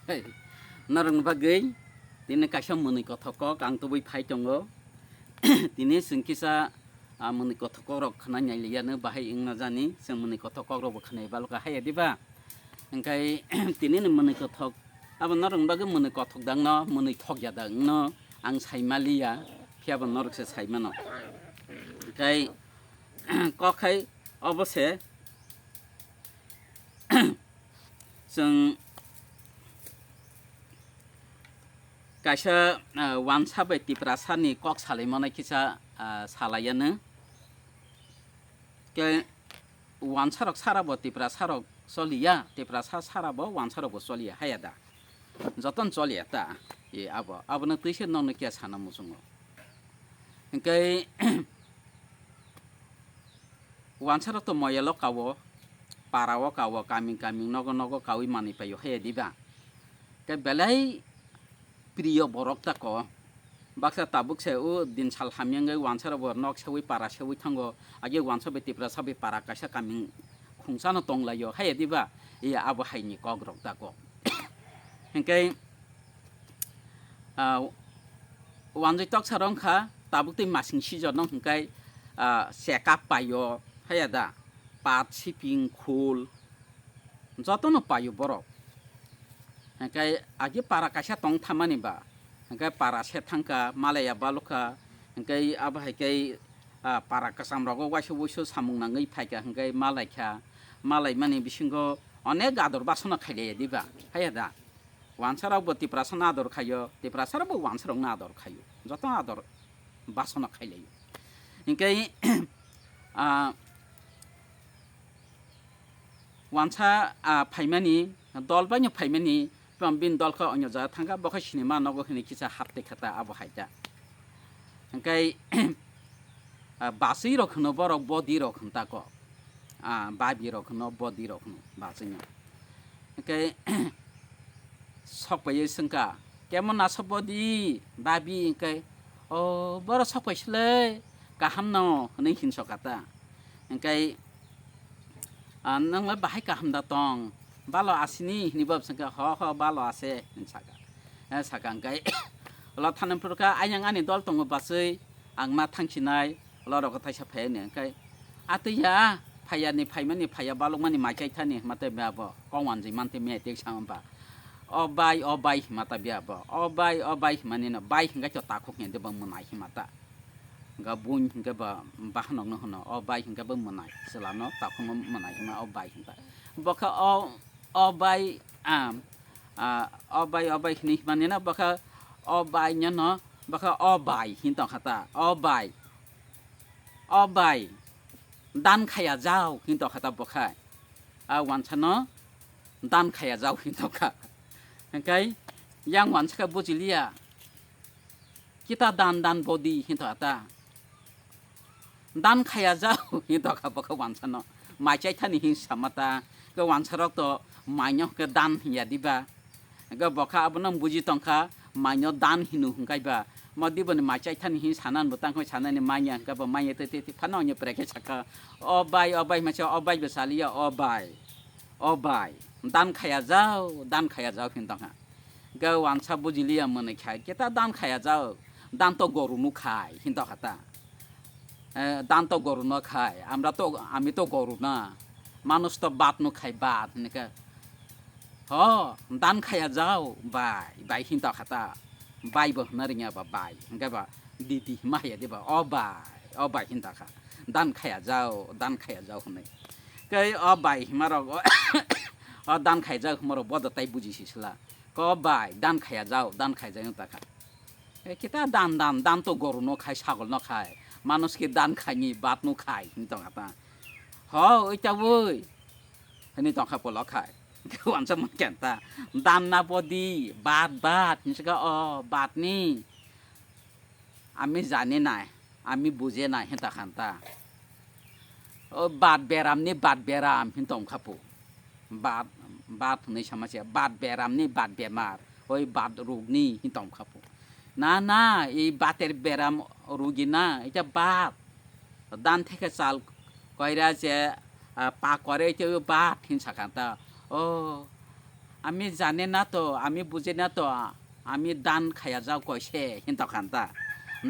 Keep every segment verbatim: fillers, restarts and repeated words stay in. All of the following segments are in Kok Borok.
Hey, norokni bagwi tini kaisa mwnwi kothok kok ang tubui phai tongo. Tini chwng kisa, ah, mwnwi kothok kok rok khna nai liya no bahai wngna jani, chwng mwnwi kothok kok rok bo khna balka haya diba? Hingkai tini ni mwnwi kothok, abo norokni bagwi mwnwi kothok dang no, mwnwi thok ya dang no ang sai ma liya, phiya bo norok se sai mano. Hingkai kok khai obo se, chwng kaisa, ah, wansa bai Tiprasa ni kok salai mano kisa, ah, salai ya no. Ke wansa rok sara bo Tiprasa rok choliya, Tiprasa sara bo wansa rok bo choliya haya da. Joton choliya ta. E abo, abo no twi se nokno kya sana muchungo. Hingkai wansa rok to moyalo kawo, para o kawo, kaming kaming nogo nogo kawi manwi paio haya diba. Ke belai priyo borok tako. Baksa tabuk se o din sal hamya wngwi wansa rok bo nok sewi para sewi thango. Age wansa bai Tiprasa bai para kaisa kaming khungsa no tonglaio haya diba. Iya abo hai ni kok rok tako. Hingkai, ah, wanjwi toksa rok wngkha tabuk tei masing season no hingkai, ah, chekap paio haya da, pat siping khul jotono paio borok. Hingkai agi para kaisa tong thamani ba, hingkai para se thangkha malaya balukha, hingkai abo hai khe, ah, para kwcham rogo waisa wuisu samung nangwi phaikha hingkai malaikha, malaimani bisingo onek ador basono khailaiya diba haya da. Wansa rok bo Tiprasa no ador khaio, Tiprasa rok bo wansa rok no ador khaio, joto ador basono khailaio. Hingkai, ah, wansa, ah, phaimani, dol baino phaimani, tong bini dol khe onyo jaga thangkha, bo khe sinima nogo hwnwi kisa hapte khe ta abo hai ta. Hingkai, ah, bachwi rok hwno borok bodi rok hwn ta kok. Ah, babi rok hwno bodi rok hwno bachwi no. Hingkai, sok paiwi swngkha, "Kemon aso bodi, babi?" Hingkai, "O, borok sok paisle, kaham no," hwnwi hinsokha ta. Hingkai, "Ah, nwng le bahai kaham da tong? Balo asini?" hwnwi bo swngkha, "Ho, ho, balo ase," hwnwi sakha. Eh, sakha hingkai, "Ulo thani phuru kha, ayang ani dol tongo bachwi, ang ma thangsinai, ulo rogo thaisa phai," hwnwi hingkai, "Atwi ya, phaiya ni phaimani, phaiya balukmani mai chai thani," hima tei ba bo, kok wanjwi man tei me tik sa ba. "O bai, o bai," hima ta biya bo. "O bai, o bai," himani no, bai hingkai to takhuk hingde bo mwnai hima ta. Ga buin hingke ba bahanok no hwno, o bai hingke bo mwnai, chwla no takhuk no mwnai hima o bai hingka. Bo khe o, o bai, ah, ah, o bai, o bai hinwi himani no bo khe o bai no no, bo khe o bai hin tong kha ta, o bai, o bai, dan khaya jao hin tong kha ta bo khe. A wansa no dan khaya jao hin tong kha. Hingkai yang wansa khe buji liya. Kita dan dan bodi hin tong kha ta. Dan khaya jao hin tong kha bo khe wansa no. Mai chai thani hin sama ta. Khe wansa rok to mai no khe dan hin ya diba. Khe bo khe abo no buji tong kha mai no dan hino hingkai ba. Mo dibo ni mai chai thani hin sana bo tang khe sana ni mai ya hingka bo mai ya te te te phano onyo pore khe sakha. O bai, o bai ma se o bai bo saliya o bai. O bai. Dan khaya jao, dan khaya jao hin tong kha. Ga wansa bujiliya mwnwi khai, keta dan khaya jao, dan to goru no khai, hin tong kha ta. Eh, dan to goru no khai, amra to, ami to goru na, manush to bat no khai, bat, hini khe, ho, dan khaya jao, bai, bai, hin tong kha ta, bai bo hwnna ringya ba, bai, hingke ba, didi hima haya de ba, o bai, o bai, hin tong kha, dan khaya jao, dan khaya jao, hwnwi, khe o bai hima rok, o dan khaya jao, hima rok bodo tai buji si sla. Ko bai, dan khaya jao, dan khaya jao ta kha. E, kita dan, dan, dan to goru no khai, sagol no khai. Manush ki dan khaini, bat no khai, hin tong kha ta. Ho, oi ta oi. Hini tong kha polo khai. Wansa mon ken ta. Dan na bodi, bat, bat, hin saka o, bat ni. Ami jani nai, ami buje nai, hinta khanta. O bat beram ni bat beram, hinta ongkhapu. Bat, bat hwnwi sama se, bat beram ni bat bemar, oi bat rug ni, hinta ongkhapu. Na, na, i bater beram rugi na, ita bat. Dan theke chal koira je, ah, pa kore ita bat, hin sakhanta. O, Ami jane na to, ami buje na to, ami dan khaya jao koise hin tokha ta.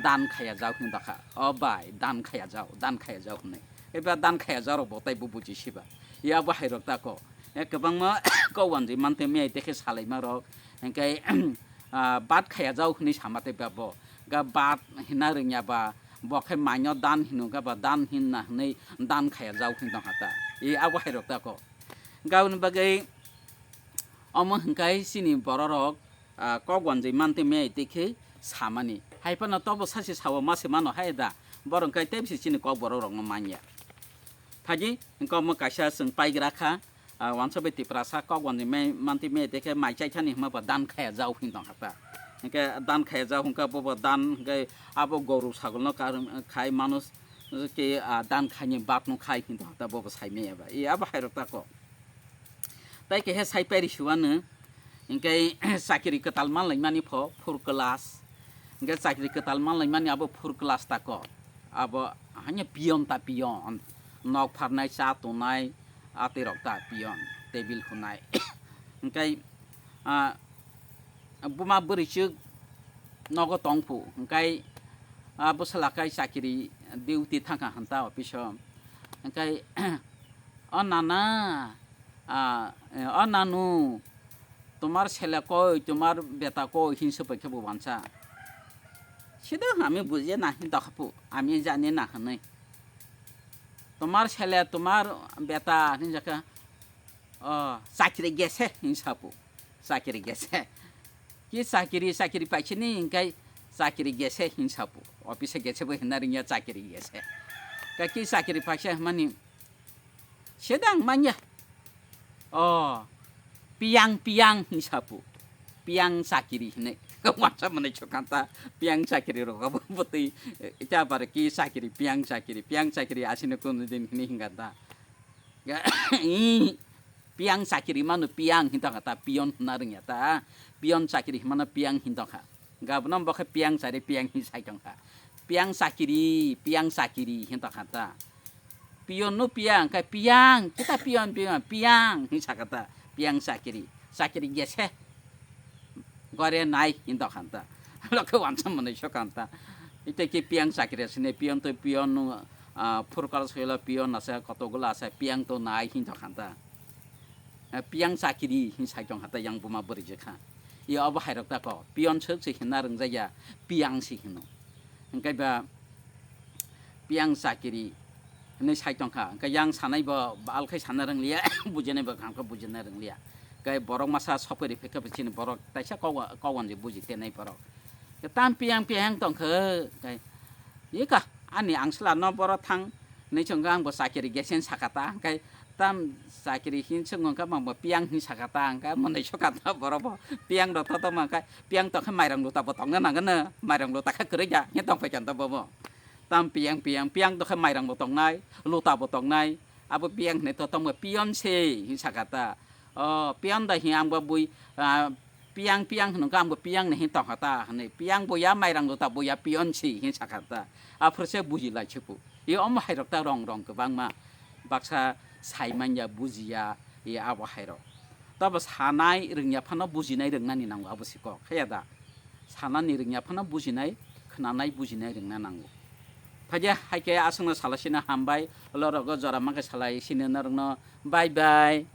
Dan khaya jao hin tokha. O bai, dan khaya jao, dan khaya jao hinwi. Eba dan khaya jao rok bo tai bo buji siba. Ya bo hai rok ta ko. E kwbangma kok wanjwi mantwi miyai tei khe salaima rok. Hingkai, ah, bat khaya jao hinwi sama tei ba bo. Ga bat hina rwngya ba, bo khe maino dan hino ga ba dan hinna hinwi dan khaya jao hin tokha ta. E abo hai rok ta ko. Gaboni bagwi omo hingkai chini bororok, ah, kok wanjwi mantwi miyai tei khe samani. Hai phano tobo sachi sao ma se mano hai da. Borok hingkai tei bisi chini kok borok rokno manya. Phaidi hingke omo kaisa chwng paigra kha, ah, wansa bai Tiprasa kok wanjwi mai mantwi miyai tei khe mai chai thani hwnba bo dan khaya jao hin tong kha ta. Hingke dan khaya jao hingke bo bo dan hingke abo goru sagolno kar-, khai mano ke, ah, dan khaini batno khai hin tong kha ta bo bo sai maya ba. E abo hai rok ta ko. Tai kehe sai pairi suwano, hingke chakiri kwtal manlaimani pho four class, hingke chakiri kwtal manlaimani abo four class tako, abo hanya pion ta pion, nok pharnai, cha tongnai, atirok ta pion, tebil hunai, hingke, ah, buma bwrwi chwk nogo tongphu, hingke, ah, bwsala kai chakiri duty thangkha hanta office o, hingke, o nana, Ah, eh, o nanu, tomar sele koi, tomar beta koi, hinsa pai khe bo wansa. Sida ami bujia na hin dakhapu, ami jani na hinwi. Tomar sele, tomar beta, hinjaka, oh, chakiri gese, hinsapu. Chakiri gese. Ki chakiri, chakiri paisini, hingkai chakiri gese, hinsapu. Office gese bo hinna ringya chakiri gese. Ka ki chakiri paisa mani, sedang manya. Oh, piang, piang hinsapu. Piang chakiri hinwi. Wansa mwnwi sukanta piang chakiri rok abo bwtwi, eh, cha bar ki chakiri, piang chakiri, piang chakiri asino kunu din hinwi hingkanta. Ga-, ih, piang chakiri mano piang hinta kata, pion hwnna rwngya ta. Pion chakiri hwnmano piang hinta kha. Gabno bo khe piang chari piang hin sai tong kha. Piang chakiri, piang chakiri hin tong kha ta. Pion no piang, khe piang, kita pion, pion, piang hin sa kha ta. Piang chakiri, chakiri gese. Gore nai hin tong kha ta. Lo khe wansa mwnwi so kha ta. Ite ki piang chakiri sine pion to pion no, ah, four class hoila pion asa kotogula asa piang to nai hin tong kha ta. Eh, piang chakiri hin sai tong kha ta yang buma bwrwi je kha. I obo hai rok ta ko, pion suk se hinna rwngjakya, piang se hino. Hingke ba piang chakiri hinwi sai tong kha. Hingke yang sanai bo bal khai sana rwnglia, bujinai bo kaham khe bujina rwnglia. Hingke borok masa sopori phai khe chini borok taisa kok, kok wanjwi buji tenai borok. Tam piang piang tong kha, hingke, ika, ani angsla no boro thang, hinwi chwng kha ang bo chakiri gesen sakha ta, hingke tam chakiri hin chwng wngkha, mang bo piang hin sakha ta, hingke mwnwi sokha ta, borok bo piang rok totoma, hingke piang tong khe mairang luta bo tongna nangano, mairang luta khe kwrwi ya, hing tong phai kha ta bobo. Tam piang, piang, piang tong khe mairang bo tongnai, luta bo tongnai, abo piang hinwi totoma pion se hin sakha ta. O, pion da hin ang bo bui, ah, piang, piang hwnwi khe ang bo piang ni hin tong kha ta, hinwi piang bo ya mairang luta bo ya pion se hin sakha ta. Aphuru se buji lai se phu. I omo hai rok ta rong rong kwbangma baksa sai manya bujiya, i abo hai rok. Tobo sanai rwngya phano bujinai rwngnani nango abo se kok, khaya da? Sanani rwngya phano bujinai, khwnanai bujinai rwngna nango. Phaikhe hai khe aswkno salai sino hambai, lorogo jora mankhe salai sino norokno bye bye.